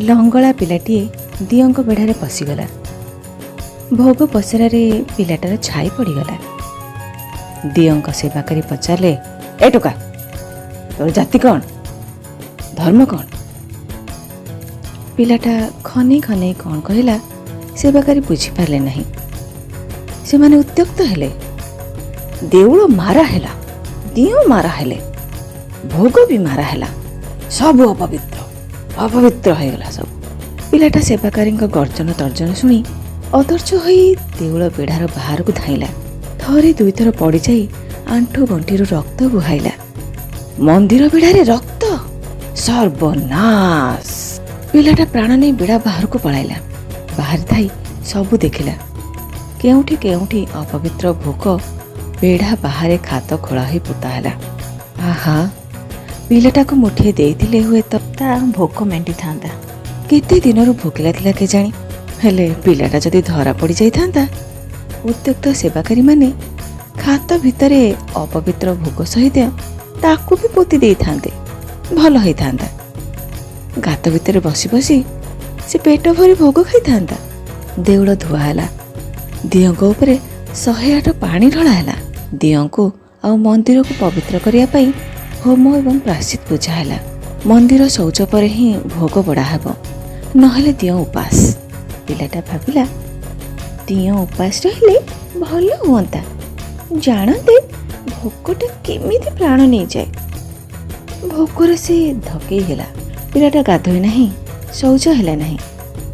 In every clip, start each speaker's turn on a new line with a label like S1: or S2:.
S1: ଲଙ୍ଗଳା ପିଲାଟିଏ ଦିଅଙ୍କ ବେଢ଼ାରେ ପଶିଗଲା। ଭୋଗ ପସରାରେ ପିଲାଟାର ଛାଇ ପଡ଼ିଗଲା। ଦିଅଙ୍କ ସେବା କରି ପଚାରିଲେ, "ଏ ଟୋକା, ତୋର ଜାତି କ'ଣ? ଧର୍ମ କ'ଣ?" ପିଲାଟା ଖନେଇ ଖନେଇ କ'ଣ କହିଲା, ସେବାକାରୀ ବୁଝିପାରିଲେ ନାହିଁ। ସେମାନେ ଉତ୍ତ୍ୟକ୍ତ ହେଲେ। ଦେଉଳ ମାରା ହେଲା, ଦିଅଁ ମାରା ହେଲେ, ଭୋଗ ବି ମାରା ହେଲା, ସବୁ ଅପବିତ୍ର ଅପବିତ୍ର ହୋଇଗଲା ସବୁ। ପିଲାଟା ସେବାକାରୀଙ୍କ ଗର୍ଜନ ତର୍ଜନ ଶୁଣି ଅଧୈର୍ଯ୍ୟ ହୋଇ ଦେଉଳ ବେଢ଼ାର ବାହାରକୁ ଧାଇଁଲା। ଥରେ ଦୁଇଥର ପଡ଼ିଯାଇ ଆଣ୍ଠୁ ଗଣ୍ଠିରୁ ରକ୍ତ ବୁହାଇଲା। ମନ୍ଦିର ବେଢ଼ାରେ ରକ୍ତ! ସର୍ବନାଶ! ପିଲାଟା ପ୍ରାଣ ନେଇ ବେଢ଼ା ବାହାରକୁ ପଳାଇଲା। ବାହାରେ ଥାଇ ସବୁ ଦେଖିଲା। କେଉଁଠି କେଉଁଠି ଅପବିତ୍ର ଭୋଗ ବେଢ଼ା ବାହାରେ ଖାତ ଖୋଳା ହୋଇ ପୋତା ହେଲା। ଆହା, ପିଲାଟାକୁ ମୁଠିଏ ଦେଇଥିଲେ ହୁଏତ
S2: ତା ଭୋକ ମେଣ୍ଟିଥାନ୍ତା।
S1: କେତେ ଦିନରୁ ଭୋକିଲା ଥିଲା କେଜାଣି। ହେଲେ ପିଲାଟା ଯଦି ଧରା ପଡ଼ି ଯାଇଥାନ୍ତା, ଉତ୍ତ୍ୟକ୍ତ ସେବାକାରୀମାନେ ଖାତ ଭିତରେ ଅପବିତ୍ର ଭୋଗ ସହିତ ତାକୁ ବି ପୋତି ଦେଇଥାନ୍ତେ, ଭଲ ହେଇଥାନ୍ତା। ଗାତ ଭିତରେ ବସି ବସି ସେ ପେଟ ଭରି ଭୋଗ ଖାଇଥାନ୍ତା। ଦେଉଳ ଧୁଆ ହେଲା। ଦିଅଙ୍କ ଉପରେ 108 ପାଣି ଢଳା ହେଲା। ଦିଅଙ୍କୁ ଆଉ ମନ୍ଦିରକୁ ପବିତ୍ର କରିବା ପାଇଁ ହୋମ ଏବଂ ପ୍ରାୟଶ୍ଚିତ ପୂଜା ହେଲା। ମନ୍ଦିର ଶୌଚ ପରେ ହିଁ ଭୋଗ ବଢ଼ା ହେବ, ନହେଲେ ଦିଅଁ ଉପାସ। ପିଲାଟା ଭାବିଲା, ଦିଅଁ ଉପାସ ରହିଲେ ଭଲ ହୁଅନ୍ତା, ଜାଣନ୍ତେ ଭୋକଟା କେମିତି ପ୍ରାଣ ନେଇଯାଏ। ଭୋକରେ ସେ ଧକେଇ ହେଲା। ପିଲାଟା ଗାଧୋଇ ନାହିଁ, ଶୌଚ ହେଲା ନାହିଁ,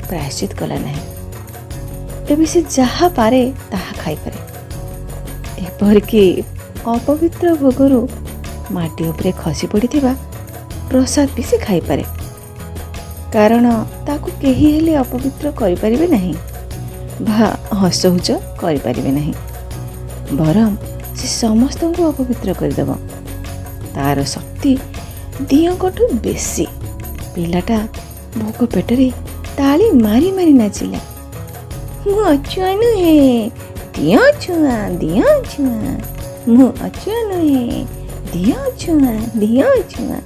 S1: ପ୍ରାୟଶ୍ଚିତ କଲା ନାହିଁ। ଏବେ ସେ ଯାହା ପାରେ ତାହା ଖାଇପାରେ, ଏପରିକି ଅପବିତ୍ର ଭୋଗରୁ ମାଟି ଉପରେ ଖସି ପଡ଼ିଥିବା ପ୍ରସାଦ ବି ସେ ଖାଇପାରେ, କାରଣ ତାକୁ କେହି ହେଲେ ଅପବିତ୍ର କରିପାରିବେ ନାହିଁ ବା ଅଶୌଚ କରିପାରିବେ ନାହିଁ। ବରଂ ସେ ସମସ୍ତଙ୍କୁ ଅପବିତ୍ର କରିଦେବ। ତାର ଶକ୍ତି ଦିଅଙ୍କଠୁ ବେଶୀ। ପିଲାଟା ଭୋକ ପେଟରେ ତାଳି ମାରି ମାରି ନାଚିଲା। ମୁଁ ଅଛୁଆଁ ନୁହେଁ, ଦିଅଁ ଛୁଆଁ, ଦିଅଁ ଛୁଆଁ। ମୁଁ ଅଛୁଆଁ ନୁହେଁ, ଦିଅଁ ଛୁଆଁ, ଦିଅଁ ଛୁଆଁ।